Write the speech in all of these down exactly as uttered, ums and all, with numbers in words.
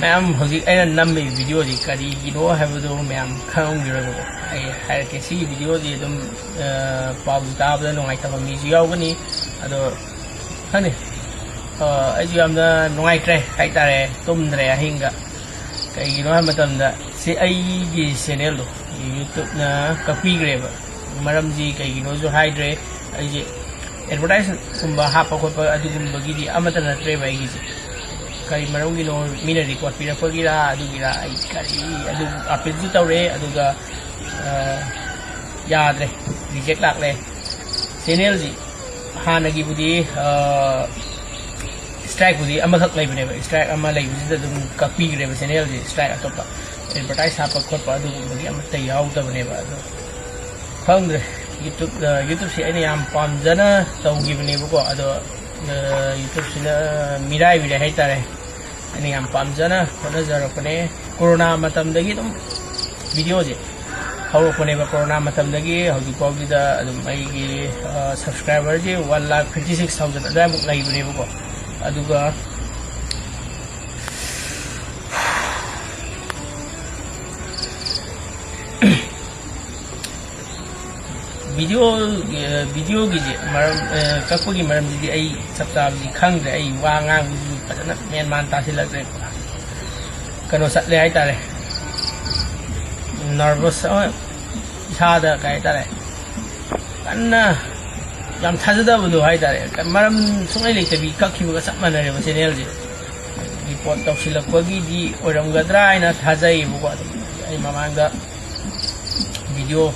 ꯃꯌꯥꯝ, ꯍꯧꯖꯤꯛ ꯑꯩꯅ ꯅꯝꯃꯤꯕ ꯚꯤꯗꯤꯑꯣꯁꯤ ꯀꯔꯤꯒꯤꯅꯣ ꯍꯥꯏꯕꯗꯨ ꯃꯌꯥꯝ ꯈꯪꯉꯝꯈꯤꯔꯣꯏꯕꯀꯣ꯫ ꯑꯩ ꯍꯥꯏꯔꯛꯀꯦ, ꯁꯤꯒꯤ ꯚꯤꯗꯤꯑꯣꯁꯤ ꯑꯗꯨꯝ, ꯑ, ꯄꯥꯎꯁꯤ ꯇꯥꯕꯗ ꯅꯨꯡꯉꯥꯏꯇꯕ ꯃꯤꯁꯨ ꯌꯥꯎꯒꯅꯤ꯫ ꯑꯗꯣ ꯈꯪꯗꯦ, ꯑ, ꯑꯩꯁꯨ ꯌꯥꯝꯅ ꯅꯨꯡꯉꯥꯏꯇ꯭ꯔꯦ ꯍꯥꯏꯇꯥꯔꯦ, ꯇꯨꯝꯗ꯭ꯔꯦ ꯑꯍꯤꯡꯒ꯫ ꯀꯩꯒꯤꯅꯣ ꯍꯥꯏꯕ ꯃꯇꯝꯗ, ꯁꯤ ꯑꯩꯒꯤ ꯆꯦꯅꯦꯜꯗꯣ ꯌꯨꯇ꯭ꯌꯨꯕꯅ ꯀꯛꯄꯤꯈ꯭ꯔꯦꯕ꯫ ꯃꯔꯝꯁꯤ ꯀꯩꯒꯤꯅꯣꯁꯨ ꯍꯥꯏꯗ꯭ꯔꯦ꯫ ꯑꯩꯁꯦ ꯑꯦꯗꯚꯔꯇꯥꯏꯁꯀꯨꯝꯕ ꯍꯥꯞꯄ ꯈꯣꯠꯄ ꯑꯗꯨꯒꯨꯝꯕꯒꯤꯗꯤ ꯑꯃꯠꯇ ꯅꯠꯇ꯭ꯔꯦꯕ ꯑꯩꯒꯤꯁꯦ꯫ ꯀꯔꯤ ꯃꯔꯝꯒꯤꯅꯣ? ꯃꯤꯅ ꯔꯤꯀ꯭ꯋꯦꯁ ꯄꯤꯔꯛꯄꯒꯤꯔꯥ, ꯑꯗꯨꯒꯤꯔꯥ, ꯑꯩ ꯀꯔꯤ, ꯑꯗꯨ ꯑꯄꯤꯜꯁꯨ ꯇꯧꯔꯦ, ꯑꯗꯨꯒ, ꯑ, ꯌꯥꯗ꯭ꯔꯦ, ꯔꯤꯖꯦꯛ ꯂꯥꯛꯂꯦ꯫ ꯆꯦꯅꯦꯜꯁꯤ ꯍꯥꯟꯅꯒꯤꯕꯨꯗꯤ, ꯑ, ꯁ꯭ꯇ꯭ꯔꯥꯏꯛꯄꯨꯗꯤ ꯑꯃꯈꯛ ꯂꯩꯕꯅꯦꯕ, ꯁ꯭ꯇ꯭ꯔꯥꯏꯛ ꯑꯃ ꯂꯩꯕꯁꯤꯗ ꯑꯗꯨꯝ ꯀꯛꯄꯤꯈ꯭ꯔꯦꯕ ꯆꯦꯅꯦꯜꯁꯤ, ꯁ꯭ꯇ꯭ꯔꯥꯏꯛ ꯑꯇꯣꯞꯄ ꯑꯦꯗꯚꯔꯇꯥꯏꯁ ꯍꯥꯞꯄ ꯈꯣꯠꯄ ꯑꯗꯨꯒꯨꯝꯕꯒꯤ ꯑꯃꯠꯇ ꯌꯥꯎꯗꯕꯅꯦꯕ꯫ ꯑꯗꯣ ꯈꯪꯗ꯭ꯔꯦ, ꯌꯨꯇ꯭ꯌꯨꯕ, ꯑ, ꯌꯨꯇ꯭ꯌꯨꯕꯁꯤ ꯑꯩꯅ ꯌꯥꯝ ꯄꯥꯝꯖꯅ ꯇꯧꯈꯤꯕꯅꯦꯕꯀꯣ, ꯑꯗꯣ, ꯑ, ꯌꯨꯇ꯭ꯌꯨꯕꯁꯤꯅ ꯃꯤꯔꯥꯏꯕꯤꯔꯦ ꯍꯥꯏꯇꯥꯔꯦ꯫ ꯑꯩꯅ ꯌꯥꯝ ꯄꯥꯝꯖꯅ ꯍꯣꯠꯅꯖꯔꯛꯄꯅꯦ꯫ ꯀꯣꯔꯣꯅꯥ ꯃꯇꯝꯗꯒꯤ ꯑꯗꯨꯝ ꯚꯤꯗꯤꯑꯣꯁꯦ ꯍꯧꯔꯛꯄꯅꯦꯕ꯫ ꯀꯣꯔꯣꯅꯥ ꯃꯇꯝꯗꯒꯤ ꯍꯧꯖꯤꯛ ꯐꯥꯎꯒꯤꯗ ꯑꯗꯨꯝ ꯑꯩꯒꯤ, ꯑ, ꯁꯕꯁꯀ꯭ꯔꯥꯏꯕꯔꯁꯦ one lakh fifty six thousand ꯑꯗꯨꯋꯥꯏꯃꯨꯛ ꯂꯩꯕꯅꯦꯕꯀꯣ꯫ ꯑꯗꯨꯒ ꯚꯤꯗꯤꯑꯣ, ꯚꯤꯗꯤꯑꯣꯒꯤꯁꯦ ꯃꯔꯝ, ꯑ, ꯀꯛꯄꯒꯤ ꯃꯔꯝꯁꯤꯗꯤ ꯑꯩ ꯆꯞ ꯆꯥꯕꯗꯤ ꯈꯪꯗ꯭ꯔꯦ꯫ ꯑꯩ ꯋꯥ ꯉꯥꯡꯕꯁꯤꯁꯨ ꯐꯖꯅ ꯃꯦꯟ ꯃꯥꯟ ꯇꯥꯁꯤꯜꯂꯛꯇ꯭ꯔꯦ꯫ ꯀꯩꯅꯣ ꯆꯠꯂꯦ ꯍꯥꯏꯇꯥꯔꯦ, ꯅꯔꯚꯁ ꯑꯃ ꯏꯁꯥꯗ, ꯀꯩ ꯍꯥꯏꯇꯥꯔꯦ, ꯀꯟꯅ ꯌꯥꯝ ꯊꯥꯖꯗꯕꯗꯣ ꯍꯥꯏꯇꯥꯔꯦ꯫ ꯃꯔꯝ ꯁꯨꯡꯂꯩ ꯂꯩꯇꯕꯤ ꯀꯛꯈꯤꯕꯒ ꯆꯞ ꯃꯥꯟꯅꯔꯦꯕ ꯆꯦꯅꯦꯜꯁꯦ꯫ ꯔꯤꯄꯣꯔꯠ ꯇꯧꯁꯤꯜꯂꯛꯄꯒꯤꯗꯤ ꯑꯣꯏꯔꯝꯒꯗ꯭ꯔꯥ ꯍꯥꯏꯅ ꯊꯥꯖꯩꯌꯦꯕꯀꯣ꯫ ꯑꯗꯨꯝ ꯑꯩ ꯃꯃꯥꯡꯗ ꯚꯤꯗꯤꯑꯣ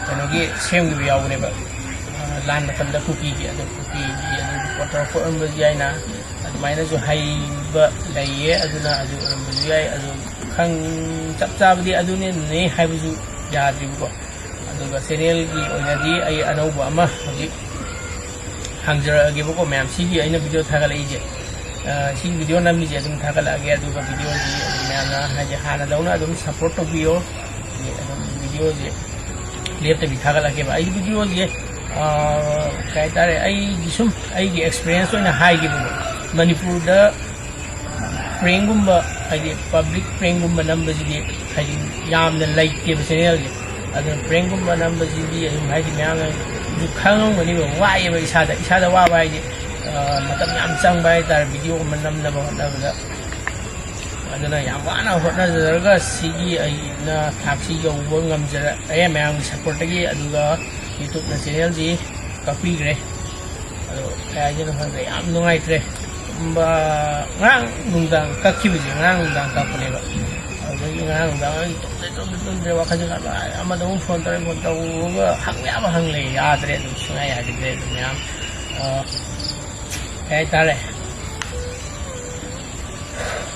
ꯀꯩꯅꯣꯒꯤ ꯁꯦꯝꯈꯤꯕ ꯌꯥꯎꯕꯅꯦꯕ, ꯑ, ꯂꯥꯟ ꯃꯇꯝꯗ ꯀꯨꯀꯤꯒꯤ, ꯑꯗꯣ ꯀꯨꯀꯤꯒꯤ ꯑꯗꯨ ꯔꯤꯄꯣꯔꯠ ꯇꯧꯔꯛꯄ ꯑꯣꯏꯔꯝꯕꯁꯨ ꯌꯥꯏꯅ, ꯑꯗꯨꯃꯥꯏꯅꯁꯨ ꯍꯩꯕ ꯂꯩꯌꯦ꯫ ꯑꯗꯨꯅ ꯑꯗꯨ ꯑꯣꯏꯔꯝꯕꯁꯨ ꯌꯥꯏ꯫ ꯑꯗꯨ ꯈꯪ-, ꯆꯞ ꯆꯥꯕꯗꯤ ꯑꯗꯨꯅꯦ ꯍꯥꯏꯕꯁꯨ ꯌꯥꯗ꯭ꯔꯤꯕꯀꯣ꯫ ꯑꯗꯨꯒ ꯆꯦꯅꯦꯜꯒꯤ ꯑꯣꯏꯅꯗꯤ ꯑꯩ ꯑꯅꯧꯕ ꯑꯃ ꯍꯧꯖꯤꯛ ꯍꯥꯡꯖꯔꯛꯑꯒꯦꯕꯀꯣ ꯃꯌꯥꯝ꯫ ꯁꯤꯒꯤ ꯑꯩꯅ ꯚꯤꯗꯤꯑꯣ ꯊꯥꯒꯠꯂꯛꯏꯁꯦ, ꯑ, ꯁꯤꯒꯤ ꯚꯤꯗꯤꯑꯣ ꯅꯝꯃꯤꯁꯦ ꯑꯗꯨꯝ ꯊꯥꯒꯠꯂꯛꯑꯒꯦ꯫ ꯑꯗꯨꯒ ꯚꯤꯗꯤꯑꯣꯁꯤ ꯑꯗꯨꯝ ꯃꯌꯥꯝꯅ ꯍꯥꯏꯗꯤ ꯍꯥꯟꯅꯗꯧꯅ ꯑꯗꯨꯝ ꯁꯞꯄꯣꯔꯠ ꯇꯧꯕꯤꯌꯣ꯫ ꯑꯗꯨꯝ ꯚꯤꯗꯤꯑꯣꯁꯦ ꯂꯦꯞꯇꯕꯤ ꯊꯥꯒꯠꯂꯛꯀꯦꯕ꯫ ꯑꯩ ꯚꯤꯗꯤꯑꯣꯁꯦ, ꯑ, ꯀꯩ ꯍꯥꯏꯇꯥꯔꯦ, ꯑꯩꯒꯤ ꯁꯨꯝ ꯑꯩꯒꯤ ꯑꯦꯛꯁꯄꯤꯔꯤꯌꯦꯟꯁ ꯑꯣꯏꯅ ꯍꯥꯏꯒꯦꯕꯀꯣ꯫ ꯃꯅꯤꯄꯨꯔꯗ ꯄ꯭ꯔꯦꯡꯒꯨꯝꯕ ꯍꯥꯏꯗꯤ ꯄꯕ꯭ꯂꯤꯛ ꯄ꯭ꯔꯦꯡꯒꯨꯝꯕ ꯅꯝꯕꯁꯤꯗꯤ ꯍꯥꯏꯗꯤ ꯌꯥꯝꯅ ꯂꯩꯇꯦꯕ ꯆꯦꯅꯦꯜꯁꯦ꯫ ꯑꯗꯨꯅ ꯄ꯭ꯔꯦꯡꯒꯨꯝꯕ ꯅꯝꯕꯁꯤꯗꯤ ꯑꯗꯨꯝ ꯍꯥꯏꯗꯤ ꯃꯌꯥꯝꯅꯁꯨ ꯈꯪꯉꯝꯒꯅꯤꯕ, ꯋꯥꯏꯑꯦꯕ ꯏꯁꯥꯗ, ꯏꯁꯥꯗ ꯋꯥꯕ ꯍꯥꯏꯗꯤ ꯃꯇꯝ ꯌꯥꯝ ꯆꯪꯕ ꯍꯥꯏꯇꯥꯔꯦ ꯚꯤꯗꯤꯑꯣꯒꯨꯝꯕ ꯅꯝꯅꯕ ꯍꯣꯠꯅꯕꯗ꯫ ꯑꯗꯨꯅ ꯌꯥꯝ ꯋꯥꯅ ꯍꯣꯠꯅꯖꯔꯒ ꯁꯤꯒꯤ ꯑꯩꯅ ꯊꯥꯛꯁꯤ ꯌꯧꯕ ꯉꯝꯖꯔꯛꯑꯦ ꯃꯌꯥꯝꯒꯤ ꯁꯞꯄꯣꯔꯠꯇꯒꯤ꯫ ꯑꯗꯨꯒ ꯌꯨꯇ꯭ꯌꯨꯕꯅ ꯆꯦꯅꯦꯜꯁꯤ ꯀꯛꯄꯤꯈ꯭ꯔꯦ꯫ ꯑꯗꯣ ꯀꯩ ꯍꯥꯏꯗꯣꯏꯅꯣ ꯈꯪꯗ꯭ꯔꯦ, ꯌꯥꯝ ꯅꯨꯡꯉꯥꯏꯇ꯭ꯔꯦ꯫ ꯇꯨꯝꯕ, ꯉꯔꯥꯡ ꯅꯨꯡꯗꯥꯡ ꯀꯛꯈꯤꯕꯁꯦ, ꯉꯔꯥꯡ ꯅꯨꯡꯗꯥꯡ ꯀꯛꯄꯅꯦꯕ꯫ ꯑꯗꯨꯗꯒꯤ ꯉꯔꯥꯡ ꯅꯨꯡꯗꯥꯡ ꯑꯩ ꯇꯨꯝꯗ꯭ꯔꯦ, ꯇꯨꯝꯗ꯭ꯔꯦ, ꯇꯨꯝꯗ꯭ꯔꯦ, ꯋꯥꯈꯜꯁꯦ ꯈꯟꯕ, ꯑꯃꯗ ꯑꯃꯨꯛ ꯐꯣꯟ ꯇꯧꯔꯦ, ꯐꯣꯟ ꯇꯧꯔꯒ ꯍꯪꯕ ꯌꯥꯕ ꯍꯪꯂꯦ, ꯌꯥꯗ꯭ꯔꯦ, ꯑꯗꯨꯝ ꯁꯨꯡꯌꯥ ꯌꯥꯈꯤꯗ꯭ꯔꯦ꯫ ꯑꯗꯨꯝ ꯃꯌꯥꯝ ꯀꯩ ꯍꯥꯏꯇꯥꯔꯦ,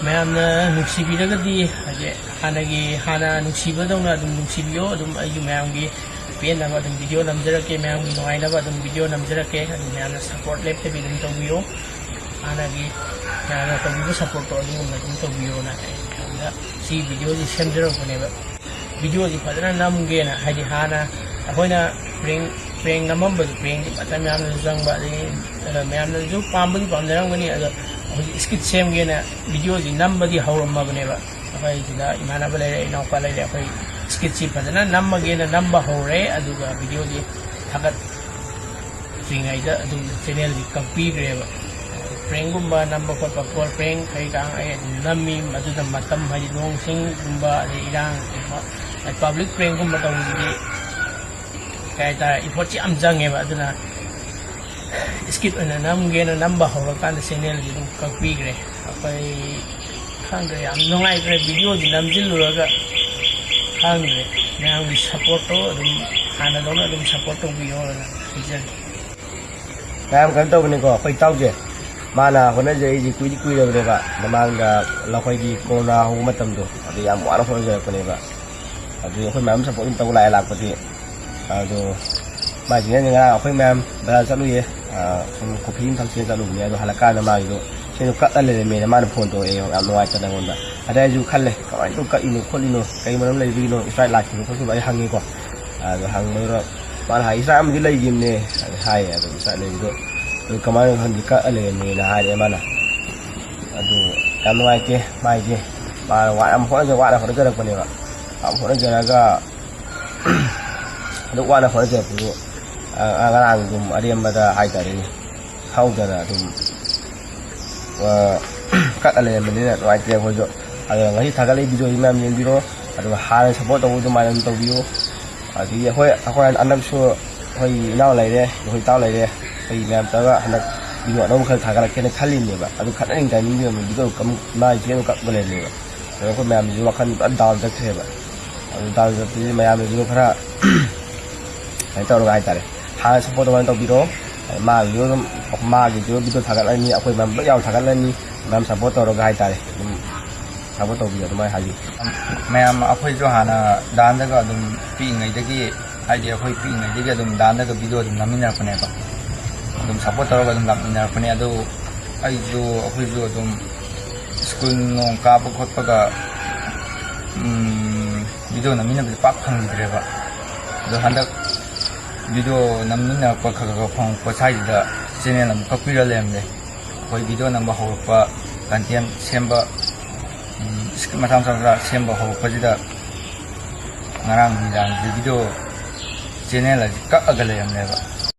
ꯃꯌꯥꯝꯅ ꯅꯨꯡꯁꯤꯕꯤꯔꯒꯗꯤ ꯍꯥꯏꯗꯤ ꯍꯥꯟꯅꯒꯤ, ꯍꯥꯟꯅ ꯅꯨꯡꯁꯤꯕꯗꯧꯅ ꯑꯗꯨꯝ ꯅꯨꯡꯁꯤꯕꯤꯌꯣ꯫ ꯑꯗꯨꯝ ꯑꯩꯒꯤ ꯃꯌꯥꯝꯒꯤ ꯄꯦꯟꯅꯕ ꯑꯗꯨꯝ ꯚꯤꯗꯤꯑꯣ ꯅꯝꯖꯔꯛꯀꯦ, ꯃꯌꯥꯝꯒꯤ ꯅꯨꯡꯉꯥꯏꯅꯕ ꯑꯗꯨꯝ ꯚꯤꯗꯤꯑꯣ ꯅꯝꯖꯔꯛꯀꯦ꯫ ꯑꯗꯨꯝ ꯃꯌꯥꯝꯅ ꯁꯞꯄꯣꯔꯠ ꯂꯦꯞꯇꯕꯤ ꯑꯗꯨꯝ ꯇꯧꯕꯤꯌꯣ꯫ ꯍꯥꯟꯅꯒꯤ ꯃꯌꯥꯝꯅ ꯇꯧꯕꯤꯕ ꯁꯞꯄꯣꯔꯠꯇꯣ ꯑꯗꯨꯒꯨꯝꯅ ꯑꯗꯨꯝ ꯇꯧꯕꯤꯌꯣꯅ ꯑꯩ ꯃꯌꯥꯝꯗ ꯁꯤ ꯚꯤꯗꯤꯑꯣꯁꯤ ꯁꯦꯝꯖꯔꯛꯄꯅꯦꯕ꯫ ꯚꯤꯗꯤꯑꯣꯁꯤ ꯐꯖꯅ ꯅꯝꯒꯦꯅ, ꯍꯥꯏꯗꯤ ꯍꯥꯟꯅ ꯑꯩꯈꯣꯏꯅ ꯄ꯭ꯔꯦꯡ, ꯄ꯭ꯔꯦꯡ ꯅꯝꯃꯝꯕꯗꯨ, ꯄ꯭ꯔꯦꯡꯗꯤ ꯃꯇꯝ ꯌꯥꯝꯅꯁꯨ ꯆꯪꯕ, ꯑꯗꯒꯤ ꯃꯌꯥꯝꯅꯁꯨ ꯄꯥꯝꯕꯗꯤ ꯄꯥꯝꯅꯔꯝꯒꯅꯤ꯫ ꯑꯗꯣ ꯍꯧꯖꯤꯛ ꯁ꯭ꯀꯤꯠ ꯁꯦꯝꯒꯦꯅ ꯚꯤꯗꯤꯑꯣꯁꯤ ꯅꯝꯕꯗꯤ ꯍꯧꯔꯝꯃꯕꯅꯦꯕ꯫ ꯑꯩꯈꯣꯏ ꯁꯤꯗ ꯏꯃꯥꯟꯅꯕ ꯂꯩꯔꯦ, ꯏꯅꯥꯎꯄꯥ ꯂꯩꯔꯦ, ꯑꯩꯈꯣꯏ ꯁ꯭ꯀꯤꯠꯁꯤ ꯐꯖꯅ ꯅꯝꯃꯒꯦꯅ ꯅꯝꯕ ꯍꯧꯔꯦ꯫ ꯑꯗꯨꯒ ꯚꯤꯗꯤꯑꯣꯁꯤ ꯊꯥꯒꯠꯇ꯭ꯔꯤꯉꯩꯗ ꯑꯗꯨꯝ ꯆꯦꯅꯦꯜꯁꯤ ꯀꯛꯄꯤꯈ꯭ꯔꯦꯕ꯫ ꯄ꯭ꯔꯦꯡꯒꯨꯝꯕ ꯅꯝꯕ ꯈꯣꯠꯄ, ꯀꯣꯜ ꯄ꯭ꯔꯦꯡ ꯀꯩꯀꯥ ꯑꯩ ꯑꯗꯨꯝ ꯅꯝꯃꯤ꯫ ꯃꯗꯨꯗ ꯃꯇꯝ ꯍꯥꯏꯗꯤ ꯅꯣꯡ ꯁꯤꯡꯒꯨꯝꯕ, ꯑꯗꯩ ꯏꯔꯥꯡꯒꯨꯝꯕ, ꯄꯕ꯭ꯂꯤꯛ ꯄ꯭ꯔꯦꯡꯒꯨꯝꯕ ꯇꯧꯕꯁꯤꯗꯤ ꯀꯩ ꯍꯥꯏꯇꯥꯔꯦ, ꯏꯐꯣꯔꯠꯁꯤ ꯌꯥꯝ ꯆꯪꯉꯦꯕ꯫ ꯑꯗꯨꯅ ꯁ꯭ꯀꯤꯠ ꯑꯣꯏꯅ ꯅꯝꯒꯦꯅ ꯅꯝꯕ ꯍꯧꯔꯀꯥꯟꯗ ꯆꯦꯅꯦꯜꯁꯤ ꯑꯗꯨꯝ ꯀꯛꯄꯤꯈ꯭ꯔꯦ꯫ ꯑꯩꯈꯣꯏ ꯈꯪꯗ꯭ꯔꯦ, ꯌꯥꯝ ꯅꯨꯡꯉꯥꯏꯇ꯭ꯔꯦ꯫ ꯚꯤꯗꯤꯑꯣꯁꯤ ꯅꯝꯁꯤꯜꯂꯨꯔꯒ ꯈꯪꯗ꯭ꯔꯦ, ꯃꯌꯥꯝꯒꯤ ꯁꯞꯄꯣꯔꯠꯇꯣ ꯑꯗꯨꯝ ꯍꯥꯟꯅꯗꯧꯅ ꯑꯗꯨꯝ ꯁꯞꯄꯣꯔꯠ ꯇꯧꯕꯤꯌꯣꯅ ꯍꯥꯏꯖꯒꯦ꯫ ꯃꯌꯥꯝ ꯀꯩꯅꯣ ꯇꯧꯕꯅꯤꯀꯣ, ꯑꯩꯈꯣꯏ ꯏꯇꯥꯎꯁꯦ, ꯃꯥꯅ ꯍꯣꯠꯅꯖꯔꯤꯁꯤ ꯀꯨꯏꯗꯤ ꯀꯨꯏꯔꯕꯅꯦꯕ꯫ ꯃꯃꯥꯡꯗ ꯑꯩꯈꯣꯏꯒꯤ ꯀꯣꯔꯣꯅꯥ ꯍꯧꯕ ꯃꯇꯝꯗꯣ, ꯑꯗꯨ ꯌꯥꯝ ꯋꯥꯅ ꯍꯣꯠꯅꯖꯔꯛꯄꯅꯦꯕ꯫ ꯑꯗꯨ ꯑꯩꯈꯣꯏ ꯃꯌꯥꯝ ꯁꯞꯄꯣꯔꯠ ꯑꯗꯨꯝ ꯇꯧꯕ ꯂꯥꯛꯑꯦ ꯂꯥꯛꯄꯗꯤ꯫ ꯑꯗꯣ ꯃꯥꯏꯁꯤꯅꯅꯦ, ꯉꯔꯥꯡ ꯑꯩꯈꯣꯏ ꯃꯌꯥꯝ ꯕꯖꯥꯔ ꯆꯠꯂꯨꯏꯌꯦ꯫ ꯑꯥ, ꯁꯨꯝ ꯀꯣꯐꯤ ꯑꯃ ꯊꯛꯁꯦꯅ ꯆꯠꯂꯨꯕꯅꯦ꯫ ꯑꯗꯣ ꯍꯜꯂꯛꯀꯥꯟꯗ ꯃꯥꯒꯤꯗꯣ ꯁꯤꯗꯣ ꯀꯛꯑ ꯂꯩꯔꯝꯃꯦꯅ ꯃꯥꯅ ꯐꯣꯟ ꯇꯧꯔꯛꯑꯦ, ꯌꯥꯝ ꯅꯨꯡꯉꯥꯏꯇꯅ ꯑꯩꯉꯣꯟꯗ꯫ ꯑꯗꯩ ꯑꯩꯁꯨ ꯈꯜꯂꯦ, ꯀꯃꯥꯏꯅ ꯇꯧ ꯀꯛꯏꯅꯣ ꯈꯣꯠꯂꯤꯅꯣ, ꯀꯩ ꯃꯔꯝ ꯂꯩꯕꯒꯤꯅꯣ, ꯏꯁꯇ꯭ꯔꯥꯏꯛ ꯂꯥꯛꯈꯤꯕ ꯈꯣꯠꯈꯤꯕ ꯑꯩ ꯍꯪꯉꯦꯀꯣ꯫ ꯑꯗꯣ ꯍꯪꯕꯗꯨꯗ ꯃꯥꯅ ꯍꯥꯏ, "ꯏꯁꯇ꯭ꯔꯥꯏꯛ ꯑꯃꯗꯤ ꯂꯩꯈꯤꯕꯅꯦ" ꯑꯗꯨ ꯍꯥꯏꯌꯦ꯫ ꯑꯗꯣ ꯏꯁꯇ꯭ꯔꯥꯏꯛ ꯂꯩꯕꯗꯣ ꯑꯗꯨ ꯀꯃꯥꯏꯅ ꯈꯪꯗꯦ, ꯀꯛꯑ ꯂꯩꯔꯝꯃꯦꯅ ꯍꯥꯏꯔꯛꯑꯦ ꯃꯥꯅ꯫ ꯑꯗꯨ ꯌꯥꯝ ꯅꯨꯡꯉꯥꯏꯇꯦ꯫ ꯃꯥꯏꯁꯦ ꯃꯥꯅ ꯋꯥ-, ꯌꯥꯝ ꯍꯣꯠꯅꯖ-, ꯋꯥꯅ ꯍꯣꯠꯅꯖꯔꯛꯄꯅꯦꯕ꯫ ꯌꯥꯝ ꯍꯣꯠꯅꯖꯔꯒ ꯑꯗꯨꯛ ꯋꯥꯅ ꯍꯣꯠꯅꯖꯔꯛꯄꯗꯨ, ꯑ, ꯑ, ꯉꯔꯥꯡꯒꯨꯝ ꯑꯔꯦꯝꯕꯗ ꯍꯥꯏꯇꯥꯔꯦꯅꯦ, ꯈꯪꯍꯧꯗꯅ ꯑꯗꯨꯝ, ꯑ, ꯀꯠꯂ ꯂꯩꯔꯝꯕꯅꯤꯅ ꯅꯨꯡꯉꯥꯏꯇꯦ ꯑꯩꯈꯣꯏꯁꯨ꯫ ꯑꯗꯨꯅ ꯉꯁꯤ ꯊꯥꯒꯠꯂꯛꯏ video ꯁꯤ ꯃꯌꯥꯝ ꯌꯦꯡꯕꯤꯔꯣ꯫ ꯑꯗꯨꯒ ꯍꯥꯟꯅ support ꯇꯧꯕ ꯑꯗꯨꯃꯥꯏꯅ ꯑꯗꯨꯝ ꯇꯧꯕꯤꯌꯨ꯫ ꯑꯗꯒꯤ ꯑꯩꯈꯣꯏ, ꯑꯩꯈꯣꯏ ꯍꯟꯗꯛꯁꯨ ꯑꯩꯈꯣꯏ ꯏꯅꯥꯎ ꯂꯩꯔꯦ, ꯑꯩꯈꯣꯏ ꯏꯇꯥꯎ ꯂꯩꯔꯦ, ꯑꯩꯈꯣꯏ ꯃꯌꯥꯝ ꯇꯧꯔꯒ ꯍꯟꯗꯛ video ꯑꯅꯧꯕ ꯈꯔ ꯊꯥꯒꯠꯂꯛꯀꯦꯅ ꯈꯜꯂꯤꯕꯅꯦꯕ꯫ ꯑꯗꯨ ꯈꯠꯅꯔꯤꯉꯩ timing ꯗꯨꯗ video ꯀꯝ-, ꯃꯥꯒꯤ channel ꯀꯛꯄ ꯂꯩꯔꯝꯃꯦꯕ꯫ ꯑꯗꯣ ꯑꯩꯈꯣꯏ ꯃꯌꯥꯝꯁꯤꯁꯨ ꯋꯥꯈꯜ ꯄꯨꯔꯥ down ꯆꯠꯈ꯭ꯔꯦꯕ꯫ ꯑꯗꯨ down ꯆꯠꯄꯁꯤꯗ ꯃꯌꯥꯝꯅꯁꯨ ꯈꯔ ꯀꯩꯅꯣ ꯇꯧꯔꯒ ꯍꯥꯏꯇꯥꯔꯦ, ꯍꯥꯟꯅ support ꯑꯗꯨꯃꯥꯏꯅ ꯇꯧꯕꯤꯔꯣ꯫ ꯃꯥꯒꯤꯁꯨ ꯑꯗꯨꯝ, ꯃꯥꯒꯤꯁꯨ video ꯊꯥꯒꯠꯂꯅꯤ, ꯑꯩꯈꯣꯏ ꯃꯌꯥꯝ ꯂꯣꯏ ꯌꯥꯎ ꯊꯥꯒꯠꯂꯅꯤ꯫ ꯃꯌꯥꯝ support ꯇꯧꯔꯒ ꯍꯥꯏꯇꯥꯔꯦ, ꯑꯗꯨꯝ support ꯇꯧꯕꯤꯌꯨ, ꯑꯗꯨꯃꯥꯏꯅ ꯍꯥꯏꯕꯤꯌꯨ꯫ ꯃꯌꯥꯝ ꯑꯩꯈꯣꯏꯁꯨ ꯍꯥꯟꯅ ꯗꯥꯟꯗꯒ ꯑꯗꯨꯝ ꯄꯤꯛꯏꯉꯩꯗꯒꯤ, ꯍꯥꯏꯗꯤ ꯑꯩꯈꯣꯏ ꯄꯤꯛꯏꯉꯩꯗꯒꯤ ꯑꯗꯨꯝ ꯗꯥꯟꯗꯒ video ꯑꯗꯨꯝ ꯅꯝꯃꯤꯟꯅꯔꯛꯄꯅꯦꯕ꯫ ꯑꯗꯨꯝ support ꯇꯧꯔꯒ ꯑꯗꯨꯝ ꯂꯥꯛꯃꯤꯟꯅꯔꯛꯄꯅꯦ꯫ ꯑꯗꯨ ꯑꯩꯁꯨ, ꯑꯩꯈꯣꯏꯁꯨ ꯑꯗꯨꯝ school ꯅꯣꯡ ꯀꯥꯕ ꯈꯣꯠꯄꯒ, ꯎꯝ, video ꯅꯝꯃꯤꯟꯅꯕꯁꯦ ꯄꯥꯛ ꯐꯪꯈꯤꯗ꯭ꯔꯦꯕ꯫ ꯑꯗꯣ ꯍꯟꯗꯛ video ꯅꯝꯃꯤꯟꯅꯔꯛꯄ ꯈꯔ ꯈꯔ ꯐꯪꯉꯛꯄ ꯁ꯭ꯋꯥꯏꯁꯤꯗ channel ꯑꯃꯨꯛ ꯀꯛꯄꯤꯔ ꯂꯩꯔꯝꯂꯦ꯫ ꯑꯩꯈꯣꯏ video ꯅꯝꯕ ꯍꯧꯔꯛꯄ, content ꯁꯦꯝꯕ, ꯎꯝ, script ꯃꯆꯥ ꯃꯆꯥ ꯃꯆꯥ ꯁꯦꯝꯕ ꯍꯧꯔꯛꯄꯁꯤꯗ ꯉꯔꯥꯡ ꯅꯨꯃꯤꯗꯥꯡꯁꯤ video channel ꯑꯁꯤ ꯀꯛꯑꯒ ꯂꯩꯔꯝꯂꯦꯕ꯫